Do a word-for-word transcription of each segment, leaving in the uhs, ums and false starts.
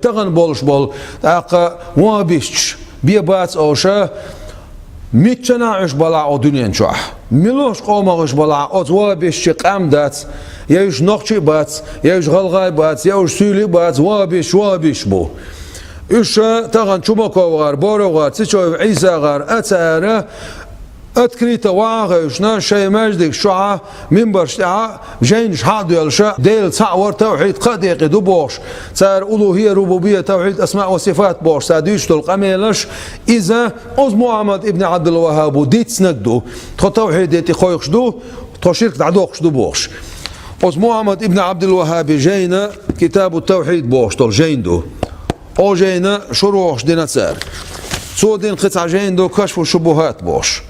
Тахан болуш болу, тӀаккха вахабисташ бен бац оша, миччанахь уьш балахь оха дуьнен чохь. Муьлхачу къомах уьш балахь, оцу вахабистийн къам дац, я уьш нохчий бац, я уьш гӀалгӀай бац, я уьш суьйлий бац, вахабисташ, вахабисташ бу. Уьш тахан Чумаков гӀар, Боров гӀар, Цечоев Ӏийса гӀар, а цара открыто ваха а хевшина, шайн маьждигаш чохь а, минбарш тӀехь а, жайнаш хьа а доьллуш, Дела цхьаъ вар, тавхьид кхаа декъе ду бохуш, цара улухӀия, рубубия, тавхьид асмаъ ва сифат бохуш, цара дуьйцуш долу къамелаш, иза оцу Мухьаммад ибн Ӏабдул-ВаххӀабо дийцинарг ду, тхо тавхьиде тӀе кхойкхуш ду, тхо ширк дӀадоккхуш ду бохуш. Оцу Мухьаммад ибн Ӏабдул-ВаххӀабин жайна Китабу Тавхьид бохуш долу жайна ду. Оцу жайна шурухьаш дина цара. Цо дина кхин цхьа жайна ду Кашфу Шубухат бохуш.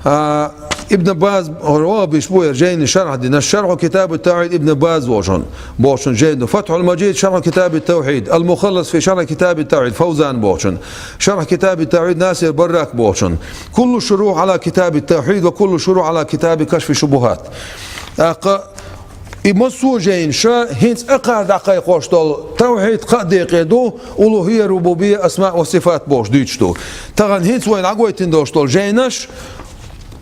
А, Ибн Баз, вахабиш бу хӀара жайна шархь дина, Шархьу Китаби Тавхьид Ибн Баз волчун, бохучун жайна ду. Фатхьул Мажид, Шархьу Китаби Тавхьид, Ал-Мухаллас фи Шархьи Китаби Тавхьид, Фавзан бохучун, Шархь Китаби Тавхьид, Насир Баррак бохучун. Куллу шурухь Ӏала Китаби Тавхьид ва куллу шурухь Ӏала Китаби Кашфи Шубухат. ТӀаккха и массо а жайнаша хӀинца акхар дӀакхайкхош долу тавхьид кхаа декъе ду, улухӀия, рубубия, асмаъ ва сифат бохуш дуьйцуш ду. Тахана хӀинца вайна дӀагойтина долуш долу жайнаш,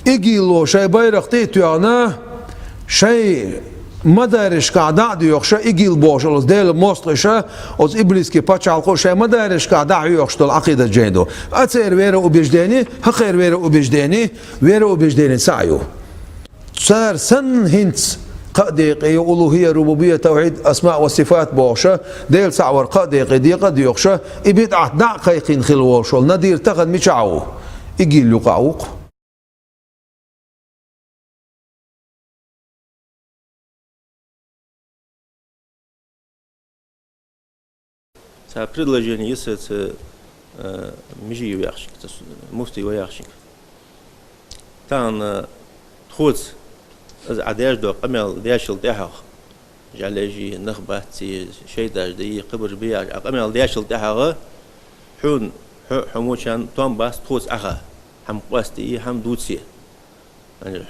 ИГИЛ-о шайн байракх тӀе а тоьхна, шайн мадарисашкахь дӀа а доьхуш, ИГИЛ бохуш олу Делан мостагӀаша, оцу иблиске пачхьалкхо шайн мадарисашкахь дӀа а хьоьхуш долу Ӏакъидат жайна ду. А церан вероубеждение, хӀокхеран вероубеждение, вероубеждение цхьаъ ю. Цара санна хӀинца кхаа декъе ю улухӀия, рубубия, тавхьид, асмаъ ва сифат бохуша, Дела цхьаъ вар кхаа декъе декъа а доьхуша, и бидӀат дӀа а кхайкхийна хилла волуш волу Надир тахана мичахь ву? ИГИЛ юкъахь ву-кх. Цхьа предложение йиса ца, э, Межиев яхча, ца с-, муфтий ва яхча. Тахана, э, тхоца иза Ӏа деш до къамел дешал тӀаьхьагӀа, жӀалежи, нах бацци, шайтӀаш дайи, кхыбарш бияш, Ӏа къамел дешал тӀаьхьагӀа, хьуна, хьо, хьо мучан том бац тхоца Ӏаха, хьама къоастайи, хьама дуций.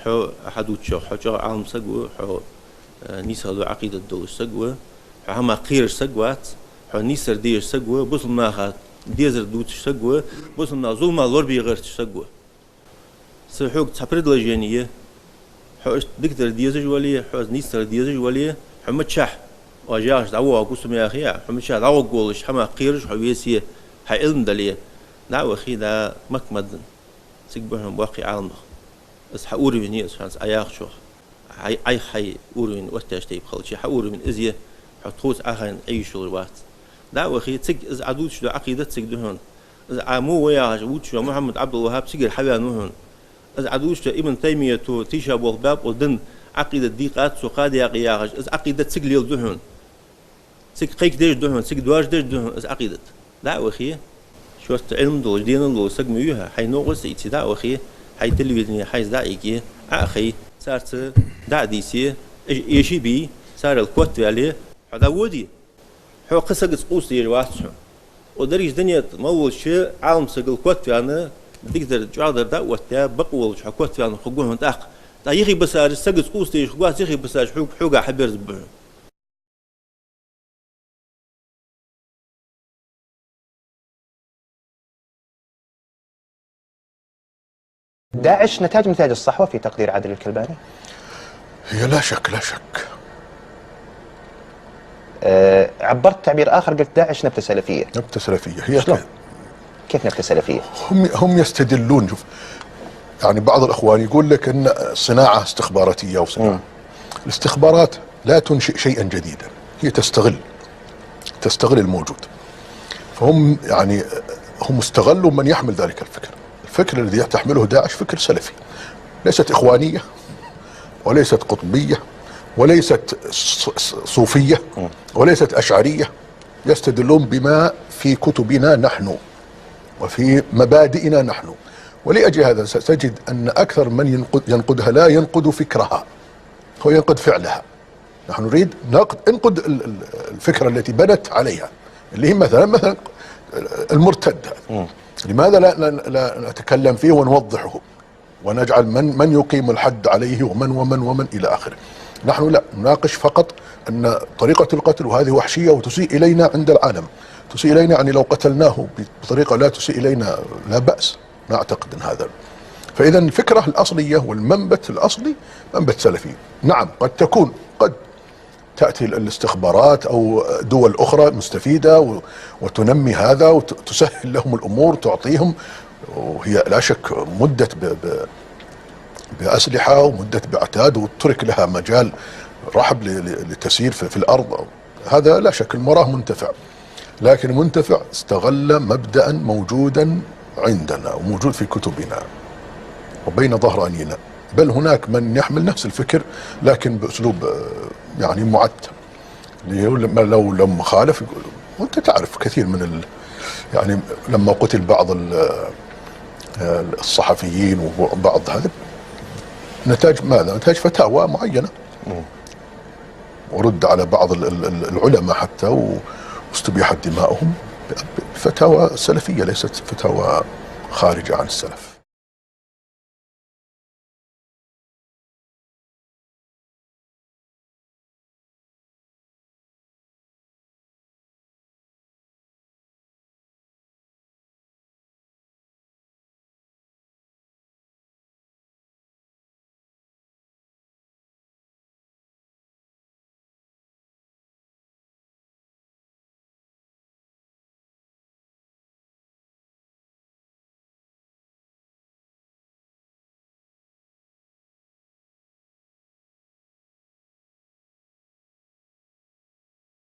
Хьо хьадуччохь, хьо чӀогӀа Ӏалам саг ву, хьо, э, нийсагӀа долу Ӏакъидат долуш саг ву, хьо хьамах кхераш саг вац, хьо нийсар дезаш саг ву, бусалба наха дезар дуцуш саг ву, бусалба нах зулама лорбе гӀерташ саг ву. Сан хьоьга цхьа предложение я, хьо иштта дикадар дезаш вале, хьо нийсар дезаш вале, хьо миччахь, оха яхаш дӀавогӀу гусум яхе, хьо миччахь дӀавогӀу волуш, хьамах кхераш хьо весе, хьан Ӏилма дале, дӀа а вахе, дӀа Макка-Мадина. Цига бу хьуна боккхий Ӏаламнах. Аса хьан уровень я, аса хьанца Ӏа яхачох. Хьай, Ӏайх хьай уровень оттаеш тайпа хилча, хьан уровень иза я, хьо тхоца Ӏахайна Ӏийш йолуш вац. ДӀа а вахе, цига иза Ӏа дуцуш ду Ӏакъидат цига ду хьуна. Иза Ӏа муха ву яхаш вуьйцуш ву Мухьаммад Ӏабдул-ВаххӀаб цигара хьаваьнна ву хьуна. Иза Ӏа дуцуш ду Ибн Таймията тийша болх баьб, оцу дин Ӏакъидат дийкъац цо кхаа декъе яхаш, иза Ӏакъидат цига леладу хьуна. Цига кхайкадеш ду хьуна, цига доаржадеш ду хьуна иза Ӏакъидат. ДӀа а вахе, шорта Ӏилма долуш, денал долуш саг ма ю хьан, хьайн новкъа а ца ийце, дӀа а вахе, хьайн телевидение хьайца дӀа а йиге, Ӏа а хай, царца дӀа а дийце, эш-, эший бий, царел котваьле, хьо дӀаводе. Хьо кхин сагаца къовса дезаш вац хьуна. Оцу дерригачу динехь мел волчу Ӏаламсагал котваьлла, дикадар, чӀоагӀдар дӀа а оттадаь, бакъ волчу хьо котваьлла хӀун гу хьуна тӀаккха. ТӀаккха юхе бисараш сагаца къовса дезаш хӀун гу хьуна, юхе бисараш хьоьга, хьоьгахь хьаберзаб бу хьуна. داعش نتاج من نتاج الصحوة في تقدير عادل الكلباني؟ هي لا شك، لا شك. آه، عبرت تعبير آخر، قلت: "داعش نبتة سلفية". نبتة سلفية. هي شلون؟ كيف؟ كيف نبتة سلفية؟ هم، هم يستدلون، شوف، يعني بعض الإخوان يقول لك إن صناعة استخباراتية وصناعة. مم. الاستخبارات لا تنشئ شيئا جديدا، هي تستغل، تستغل الموجود. فهم يعني هم استغلوا من يحمل ذلك الفكر. الفكر الذي تحمله داعش فكر سلفي، ليست إخوانية، وليست قطبية، وليست ص-، ص-، صوفية، وليست أشعرية. يستدلون بما في كتبنا نحن وفي مبادئنا نحن. ولأجل هذا ستجد أن أكثر من ينقد-، ينقدها لا ينقد فكرها، هو ينقد فعلها. نحن نريد نقد، انقد ال-، ال-، الفكرة التي بنت عليها، اللي هي مثلًا، مثلًا المرتد. لماذا لا، لا، لا نتكلم فيه ونوضحه ونجعل من، من يقيم الحد عليه ومن، ومن، ومن إلى آخره؟ نحن لا نناقش فقط أن طريقة القتل، وهذه وحشية وتسيء إلينا عند العالم، تسيء إلينا، يعني لو قتلناه بطريقة لا تسيء إلينا لا بأس، لا أعتقد أن هذا. فإذا الفكرة الأصلية والمنبت الأصلي منبت سلفي. نعم، قد تكون، قد تأتي الاستخبارات أو دول أخرى مستفيدة و-، وتنمي هذا وتسهل لهم الأمور، تعطيهم، وهي لا شك مدت ب-، ب-، بأسلحة ومدت بعتاد وترك لها مجال رحب ل-، ل-، لتسير في، في الأرض. هذا لا شك المراه منتفع، لكن منتفع استغل مبدأ موجودا عندنا وموجود في كتبنا وبين ظهرانينا، بل هناك من يحمل نفس الفكر لكن بأسلوب، آه، يعني معتم، اللي هو لما لو، لما خالف يقول، وانت تعرف كثير من ال... يعني لما قتل بعض ال... آه، الصحفيين وبعض هذا، نتاج ماذا؟ نتاج فتاوى معينة، ورد على بعض ال-، ال-، ال-، العلماء حتى، و-، واستبيحت دماؤهم بفتاوى سلفية، ليست فتاوى خارجة عن السلف.